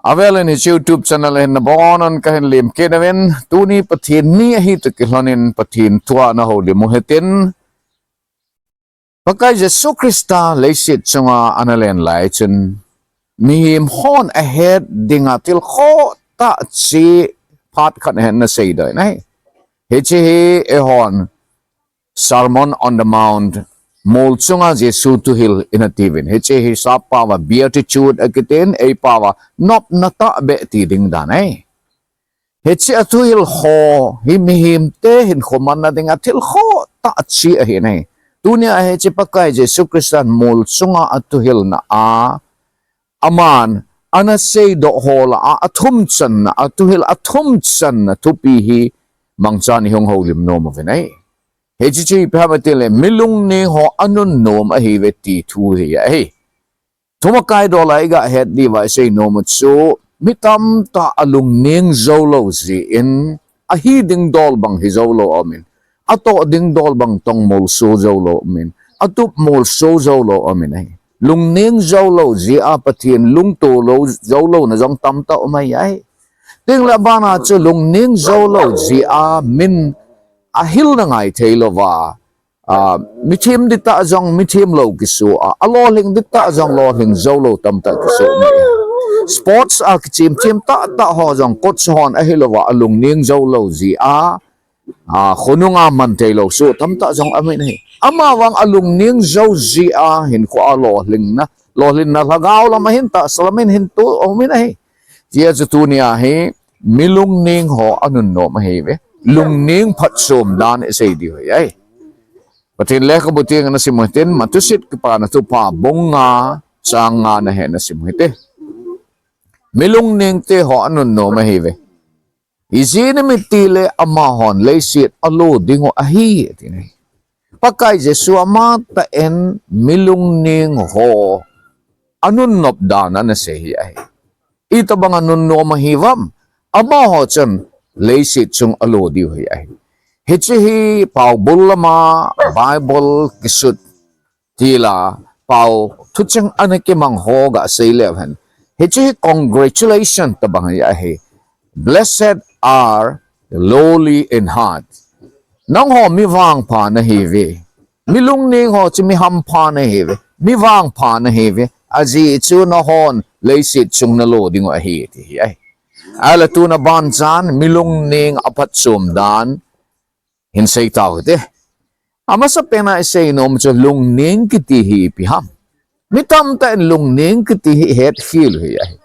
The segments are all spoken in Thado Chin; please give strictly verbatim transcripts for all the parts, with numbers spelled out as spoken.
Avelin hiche YouTube channel hin nabonun kahin lemkit uvin, tuni Pathen ni ahi toh kilhonin Pathen thua nahoulim u hitin. Pakai Jesu Christa leiset chunga ana len lai chun, mihem hon ahet dinga thil khoh tah cheh phat khat ahin ana seidoh in ahi. Hiche hi eihon Sermon on the Mount, mol chunga Jesu thuhil ina tiuvin. Hiche hi sap paova Beatitude akitin, ei paova nopna tahbeh ti ding dan ahi. Hiche athuhil ho hi mihemte hinkho manna dinga thil khoh tah cheh ahi nai. Tunia hiche Pakai Jesu Christan mol chunga athuhilna a, aman ana seidoh ho lah a athumchanna, athuhil athumchanna thupi hi mangchan ihung houlim nom uvin ahi. Hiche chu ipi ham itile, mi lungning ho anunnom ahiuve ti thu hi ahi. Thumakai dola iga het diuva isei nom u chu, mi tamtah alungning joulou jeh in, ahi ding dol bang hijoulou aumin, atoh ding dol bang tong molso joulou aumin, atup molso joulou aumin ahi. Lungning joulou jeh a Pathen lungto lou joulouna jong tamtah um ahi ahi. Tengle abana chu lungning joulou jeh a min ahilna ngai theilouva, a, mithem dihtah jong mithem lou kisoh a, alolhing dihtah jong lolhing joulou tamtah kisoh mai. Sports a kichemchem tahtah ho jong coach hon ahilouva alungning joulou jeh a, a, khonunga man theilou soh tamtah jong aumin ahi. Amavang alungning jou jeh a hinkhoa lolhinna, lolhinna lhagao lama hin tahsa lamin hin to aumin ahi. Hijeh chun tunia hi mi lungning ho anunnom ahiuve. Lungning phatchom dan isei diu ahi. Pathen lekhabu tenga nasim u hitin, Matthew thusim kipana thupha bung nga chang nga na hin nasim u hite. Mi lungning te ho anunnom ahiuve. Ijeh inem itile amahon leiset alo dingu ahi, ati nai. Pakai Jesu amatah in mi lungning ho anunnop dan ana sei hi ahi. Itobang anunnom ahiuvam, amaho chun leiset chung alo diu hi ahi. Hiche hi paobul lama Bible kisut tila pao thucheng ana kimang ho gasei leu hen. Hiche hi congratulation tobang hi ahi. Blessed are the lowly in heart. Nangho mi vangpha nahiuve. Mi lungning ho chu mi hampha nahiuve. Mi vangpha nahiuve. Ajeh chu nahon leiset chung nalo dingu ahi ti hi ahi. Ahinla tuna banchan mi lungning aphatchom dan hin sei tau hite. Amasapena isei nom chu lungning kiti hi ipi ham. Mi tamtah in lungning kiti hi ihet khel u hi ahi.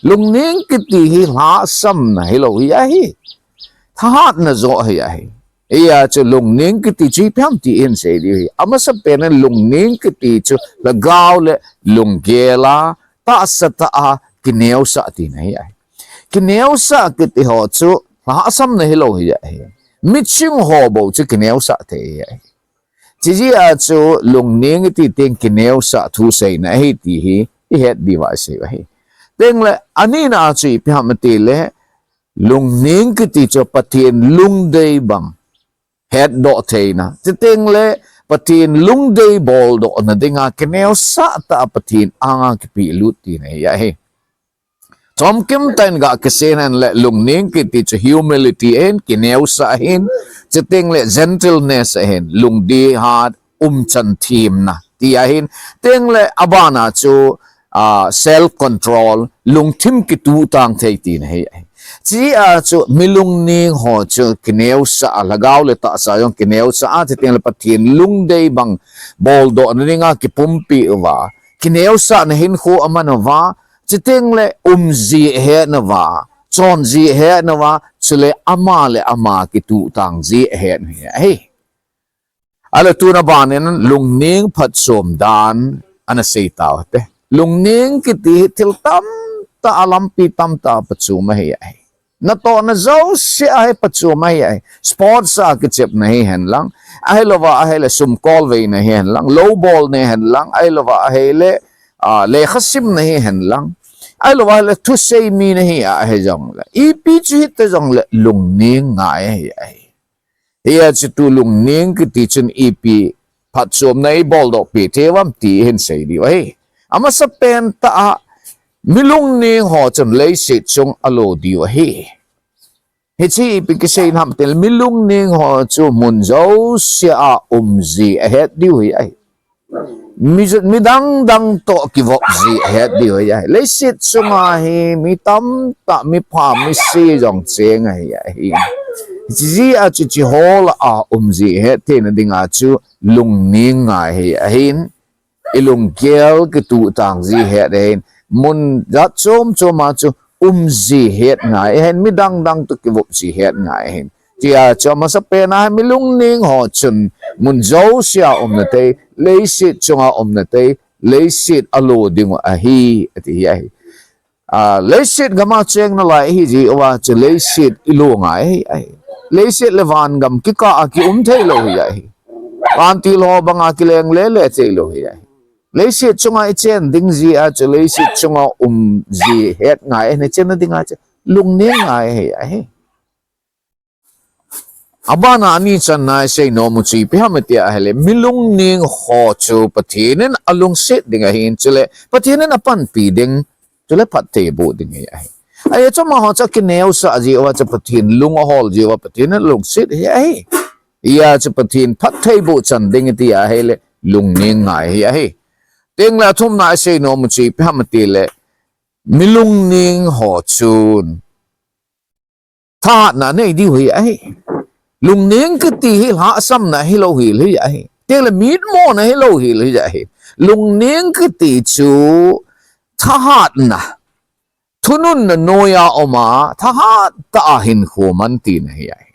Lungning kiti hi lhahsamna hilou hi ahi. Thahatna joh hi ahi. Hijeh chun lungning kiti chu ipi ham ti hin sei diu hi. Amasapen in lungning kiti chu lhagao le lunggel a, tahsa tah a kineosah tina hi ahi. Kineosah kiti ho chu lhahsamna hilou hi ahi. Miching ho bou chu kineosah thei hi ahi. Hijeh a chu lungning iti teng kineosah thu seina ahi ti hi ihet diuva isei u ahi. Tengle anina chu ipi ham itile lungning kiti chu Pathen lungdei bang hetdoh theina. Chutengle Pathen lungdei boldohna dinga kineosah tah a Pathen anga kipehlut tina hi ahi. Chomkim tah in gakisei hen le lungning kiti chu humility ahin, kineosah ahin, chutengle gentleness ahin, lungdeih hat, umchan themna ti ahin, chutengle abana chu, a, self control, lungthim kituhtang thei tina hi ahi. Hijeh a chu mi lungning ho chu kineosah a, lhagao le tahsa jong kineosah a, chutengle Pathen lungdei bang boldohna dinga kipumpeh uva, kineosahna hinkho aman uva, chutengle umji ahet nauva, chonji ahet nauva, chule ama le ama kituhtangji ahet u hi ahi. Ahinla tuna banin lungning phatchom dan ana sei tau hite. Lungning kiti hi thil tamtah a, lampi tamtah a phatchom ahi ahi. Natohna jouse a hi phatchom ahi ahi. Sports a kichepna hihen lang, ahilouva ahile sum kolveina hihen lang, lou bolna hihen lang, ahilouva ahile, a, lekha simna hihen lang, ahilouva ahile thusei mina hi ahi jongle, ipi chu hita jongle lungning ngai ahi ahi. Hijeh chun tu lungning kiti chun ipi phatchomna eiboldoh peh thei uvam ti hin sei diu ahi. Amasapen tah a Mi lungning ho chun leiset chunga lo diu ahi. Hiche ipi kisei ham itile, mi lungning ho chu mun jousea um ji ahet diu ahi. Mi, midang dang toh kivop ji ahet diu ahi. Leiset chunga hi mi tamtah, mipha, misi jong cheng ahi, ahi. Hiche jeh a chu hiche ho lah a um ji ahet theina dinga chu lungning ngai ahi, ahin. I lunggel kituh tang ji ahet ahin. Mun jat chom chom a chu um ji ahet ngai ahin. Midang dang toh kivop ji ahet ngai ahin. Tia chu amasapen a mi lungning ho chun mun jousea um nante, leiset chunga um nante, leiset a lo diu ahi, ati ahi. A, leiset gam a cheng nalai ahi jeh uva chu leiset i lo ngai ahi, ahi. Leiset le van gam kikah a kium thei lou ahi, ahi. Vantil ho banga kileng lele thei lou ahi, ahi. Leiset chunga i chen ding jeh a chu leiset chunga um ji ahet ngai ahi, chen na dinga chu lungning ngai ahi, ahi. Abana ani channa i sei nom u chu ipi ham iti ahile, mi lungning ho chu Pathen in alungset ding ahin, chule Pathen in apanpi ding, chule phatthei boh ding ahi, ahi. Ahi chu amaho chu akineosah jeh uva chu Pathen lung ahol jeh uva Pathen in alungset ahi, ahi. Hia chu Pathen phatthei boh chan ding iti ahile, lungning ngai ahi, ahi. Tengle athumna i sei nom u chu ipi ham itile, mi lungning ho chun thahatna nei diu ahi, ahi. Lungning kiti hi lhahsamna hilou hel ahi, ahi. Tengle mitmona hilou hel ahi, ahi. Lungning kiti chu thahatna, thununna noiya um a, thahat tah a hinkho man tina ahi, ahi.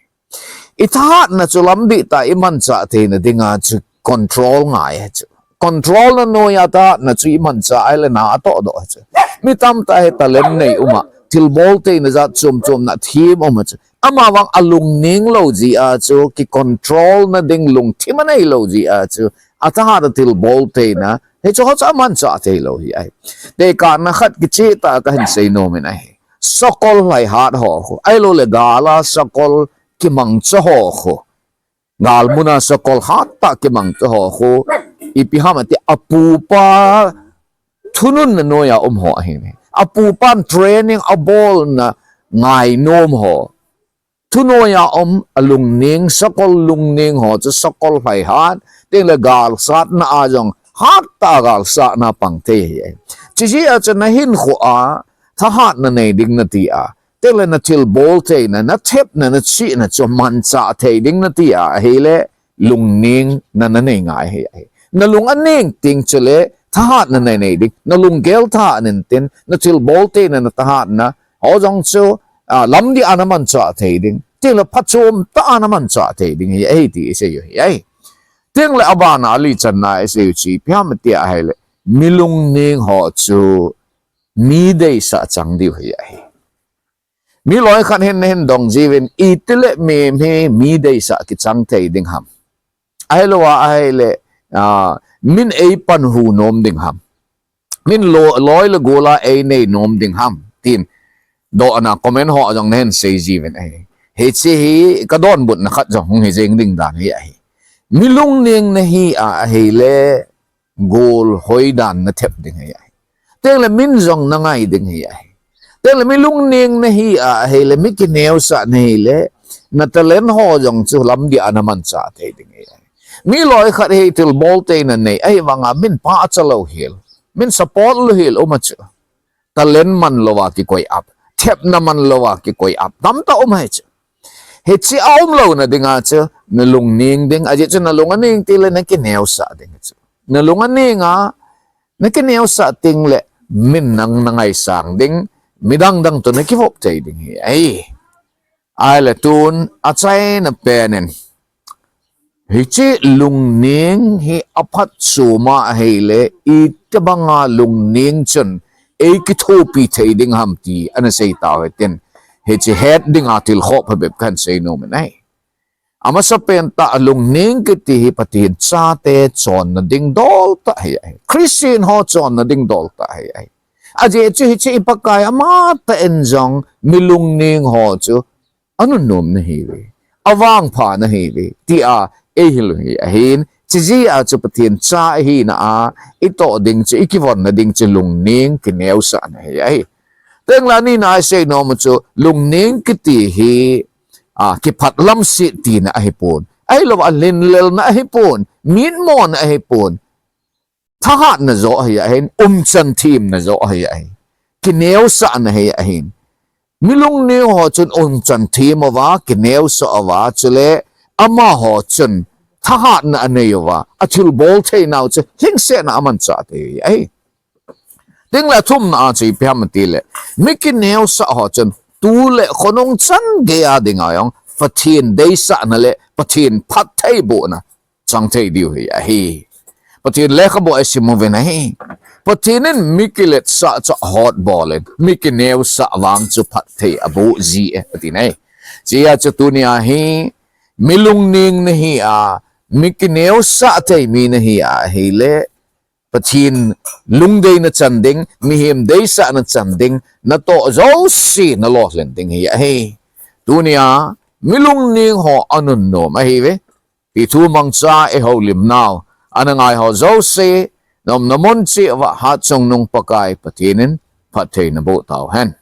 I thahatna chu lamdih tah a i manchah theina dinga chu control ngai ahi chu. Control na noiya thahatna chu i manchah ahile na atohdoh ahi chu. Mi tamtah hi talent nei um a, thilbol theina jat chom chom na them um ahi chu. Amavang alungning lou jeh a chu, kicontrol na ding lungthim anei lou jeh a chu, athahat a thilbol theina hiche ho chu amanchah thei lou ahi, ahi. Tekahna khat kicheh tah a kahin sei nom in ahi. Sakol lhaihat ho khu, ahilouleh gal a sakol kimangcha ho khu, gal mun a sakol hat tah a kimangcha ho khu, ipi ham iti, apupa thununna noiya um ho ahi. Apupan training abolna ngainom ho. Thu noiya um alungning, sakol lungning ho chu sakol lhaihat, tengle galsatna a jong hat tah a galsatna pang thei ahi. Hiche jeh a chu na hinkho a thahatna nei ding nati a, tengle na thilbol theina, na thepna, na chihna chu manchah thei ding nati a, ahile lungning na, na nei ngai ahi, ahi. Na lung aning teng chule thahatna na nei ding, na lunggel thahat in tin, na thilbol theina, na thahatna ho jong chu, a, lamdih a na manchah thei ding, tengle phachom tah a na manchah thei ding ahi, ahi ti i sei u ahi, ahi. Tengle abana ali channa i sei u chu ipi ham iti ahile, mi lungning ho chu mi deisah chang diu ahi, ahi. Mi loikhat hin nahin dong jiuvin, itile mi, mi, mi deisah kichang thei ding ham. Ahilou a ahile, a, min eipanhu nom ding ham. Min lo, loi le gol a einei nom ding ham, tin. Dohna comment ho jong nahin sei jiuvin ahi. Hiche hi kadonbutna khat jong hung hi jeng ding dan hi ahi. Mi lungning nahi a ahile, gol hoidan na thep ding ahi, ahi. Tengle min jong na ngai ding ahi, ahi. Tengle mi lungning nahi a ahile, mi kineosah nahi le, na talent ho jong chu lamdih a na manchah thei ding ahi, ahi. Mi loikhat hi thilbol theina nei ahivanga min pachat lou hel, min support lou hel um ahi chu. Talent man louva kikoi ap, thepna man louva kikoi ap tamtah um ahi chu. Hiche a um louna dinga chu na lungning ding, ajeh chu na lung aning tile na kineosah ding ahi chu. Na lung aning a, na kineosah tengle min nang na ngaisang ding, midang dang toh na kivop thei ding ahi, ahi. Ahile tun achaina pen in, hiche lungning hi aphatchom a ahile, itobanga lungning chun eikithopi thei ding ham ti ana sei tauhen tin, hiche het dinga thil khoh phabep kahin sei nom in ahi. Amasapen tah a lungning kiti hi Pathen chate chonna ding dol tah ahi, ahi. Christian ho chonna ding dol tah ahi, ahi. Ajeh chu hiche i Pakai amatah in jong mi lungning ho chu anunnom nahiuve, avangpha nahiuve, tia eihil u ahi, ahin, Chijeh a chu Pathen cha ihina a, itoh ding chu, ikivonna ding chu lungning kineosahna ahi. Tengle nina a isei nom u chu lungning kiti hi, a, kiphatlam set tina ahipon. Ahilouva alinlelna ahipon, mitmona ahipon. Thahatna joh ahi ahin, umchan themna joh ahi ahi. Kineosahna ahi ahin. Mi lungning ho chun umchan them uva, kineosah uva, chule amaho chun thahatna anei uva, athilbol theinau chu lhingsetna amanchah thei ahi. Tengle athumna a chu ipi ham itile, mi kineosah ho chun tule khonung chan geiya dinga jong Pathen deisahna le Pathen phattheibohna chang thei diu ahi. Pathen lekhabu a isim uvin ahi. Pathen in mi kiletsah chu ahotbol in, mi kineosah vang chu phatthei aboh ji e, ati ahi. Chea chu tunia hi, mi lungning nahi a, mi kineosah thei mi nahi a ahile, Pathen lungdeina chan ding, mihem deisahna chan ding, natoh jouse nalolhin ding ahi. Tunia, mi lungning ho anunnom ahiuve. Ti thu mangcha ihoulimnau, ana ngai ho jouse, naumna mun cheh uva hatchungnung Pakai Pathen in phatthei naboh tauhen.